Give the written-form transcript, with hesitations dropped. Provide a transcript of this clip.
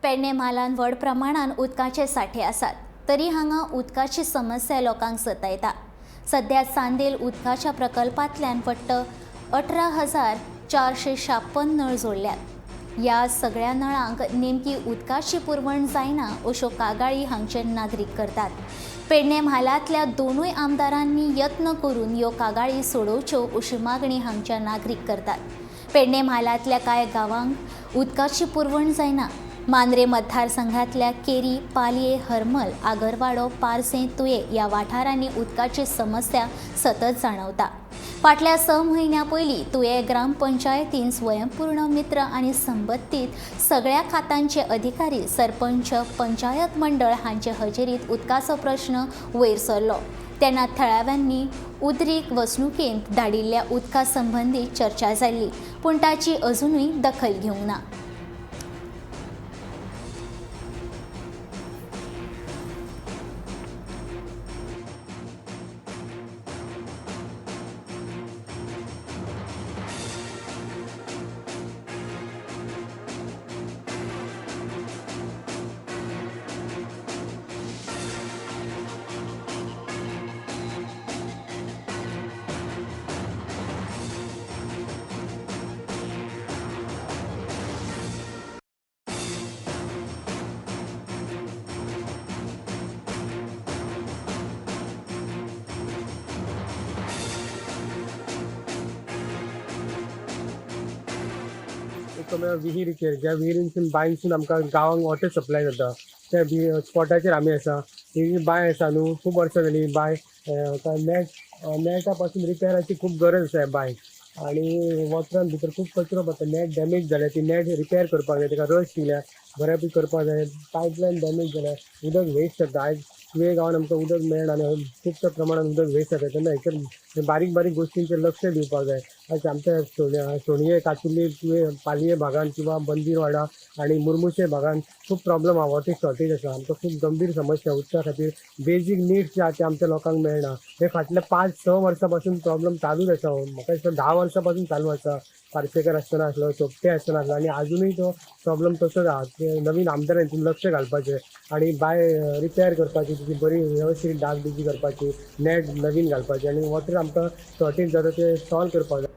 पेडणे म्हालांत व्हड प्रमाणान उदकाचे साठे आसात, तरी हांगा उदकाची समस्या लोकांक सतायता. सध्या चांदेल उदकाच्या प्रकल्पांतल्यान वट्ट 18,456 नळ जोडल्यात. ह्या सगळ्या नळांक नेमकी उदकाची पुरवण जायना अश्यो कागाळी हांगचे नागरीक करतात. पेडणे म्हालांतल्या दोनूय आमदारांनी यत्न करून ह्यो कागाळी सोडोवच्यो अशी मागणी हांगच्या नागरीक करतात. पेडणे म्हालांतल्या कांय गांवांक उदकाची पुरवण जायना. मांद्रे मतदारसंघातल्या केरी, पालये, हरमल, आगरवाडो, पार्से, तुये ह्या वाठारांनी उदकाची समस्या सतत जाणवता. फाटल्या 6 म्हयन्यां पयलीं तुये ग्रामपंचायतीन स्वयंपूर्ण मित्र आनी संबंदीत सगळ्या खात्यांचे अधिकारी, सरपंच, पंचायत मंडळ हांचे हजेरीत उदकाचो प्रश्न वयर सरलो. तेन्ना थळाव्यांनी उद्रीक वसणुकेंत धाडिल्ल्या उदका संबंदी चर्चा जाल्ली, पूण ताची अजुनूय दखल घेवंक ना. एक म्हळ्यार विहिरीचेर, ज्या विहिरीनसून बांयसून आमकां गांवांक वॉटर सप्लाय जाता त्या स्पॉटाचेर आमी आसा. ही बांय आसा न्हू, खूब वर्सां जाली बांय नेटा पासून रिपेराची खूब गरज आसा ह्या बांयक. आनी वॉटरान भितर खूब कचरो पडटा, नेट डॅमेज जाल्या, ती नेट रिपेर करपाक जाय, ताका रश दिल्या बऱ्यापैकी करपाक जाय. पायपलायन डॅमेज जाल्या, उदक वेस्ट जाता. आयज तुये गांवान आमकां उदक मेळना आनी खुबश्या प्रमाणान उदक वेस्ट जाता. तेन्ना हेचेर बारीक बारीक गोश्टींचेर लक्ष दिवपाक जाय. आयज आमच्या सोणये, कातुली, तुये, पालये भागान किंवा बंदीरवाडा आनी मुरमुशे भागान खूब प्रॉब्लम आहा. वॉटर शॉर्टेज आसा. आमकां खूब गंभीर समस्या उदका खातीर. बेजीक निड्स जे आहा ते आमच्या लोकांक मेळना. हे फाटल्या 5-6 वर्सां पासून प्रॉब्लम चालूच आसा. म्हाका दिसता 10 वर्सां पासून चालू आसा. पार्सेकर आसतना आसलो, सोपटे आसतना आसलो आनी आजुनूय तो प्रॉब्लम तसोच आहा. ते नवीन आमदारान हितून लक्ष घालपाचें आनी बांय रिपेर करपाची, तिची बरी वेवस्थीत डागडुजी करपाची, नेट नवीन घालपाची आनी वॉटर आमकां शॉर्टेज जाता ते सॉल्व करपाक जाय.